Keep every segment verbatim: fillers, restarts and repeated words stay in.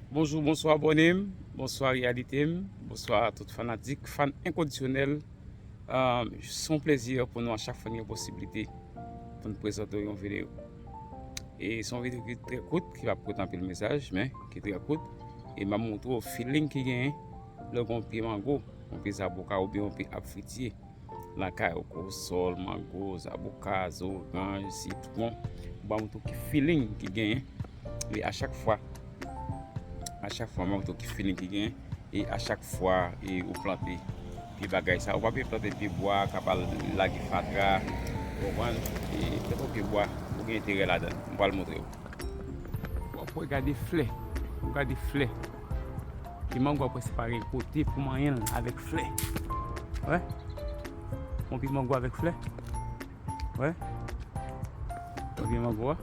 Bonjou, bonswa abòne m, bonswa reyalite m, bonswa tout fanatik, fan enkondisyonèl. Se yon plezi pou nou a chak fwa n gen posiblite pou n prezante w yon videyo. E se yon videyo ki trè kout, ki p ap pote anpil mesaj, men ki trè kout. E m ap montre w feeling ki genyen lè w gen yon pye mango, yon pye zaboka oubyen yon pye ap fritye. Lakay ou, kòsòl, mango, zaboka, zoranj, sitwon. Ou ba mwen tou ki feeling ki genyen. E a chak fwa, a chak fwa, mwen tou ki feeling ki genyen. E a chak fwa e ou plante pye bagay sa, ou pa vle plante pye bwa k ap al lage fatra, ou konprann? E plante yon pye bwa, ou gen enterè ladan l. Mwen pral montre w. W ap wè, gade flè, ou gade flè. Pye mango a prèske pa gen kote pou manyen l avèk flè. Wè? Yon pye mango avèk flè. Wè? Yon pye mango a.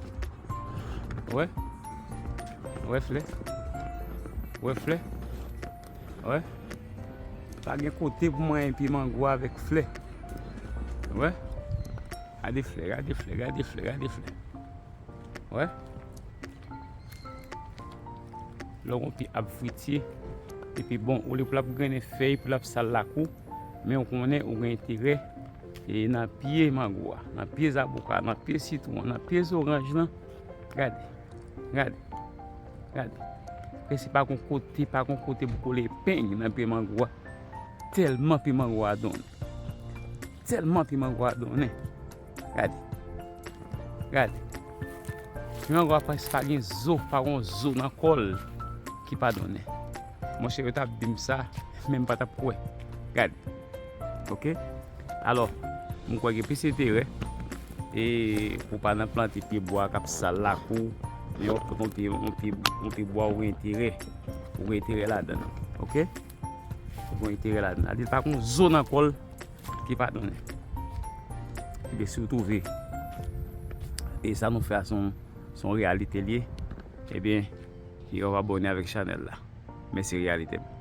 Wè? Wè flè? Wè flè? Wè? Pa gen kote pou manyen pye mango a avèk flè. Wè? Gade flè, gade flè, gade flè, gade flè. Wè? Lè w gen yon pye ap fritye, epi bon, olye pou l ap grennen fèy, pou l ap sal lakou, men ou konnen ou gen enterè e nan pye mango a, nan pye zaboka, nan pye sitwon, nan pye zoranj lan. Gade, gade, gade. Prèske pa gen kote, pa gen kote pou kole epeng nan pye mango a. Tèlman pye mango a donnen. Tèlman pye mango a donnen. Gade. Gade. Pye mango a prèske pa gen zo, pa gen zo nan kò l ki pa donnen. Monchè, yo t ap di m sa, men m pa t ap kwè. Gade. Oke? Alò, m kwè gen plis enterè e pou pa nan plante pye bwa k ap sal lakou, men w ap pran yon pye, yon pye, yon pye bwa ou gen enterè. Ou gen enterè ladan l. Oke? Ou gen enterè ladan l. Gade, pa gen zo nan kò l ki pa donnen. Ebyen, si w twouve e sa nou fè a se yon, se yon reyalite l ye, ebyen, yo ap abòne avèk chanèl la. Mèsi reyalite m.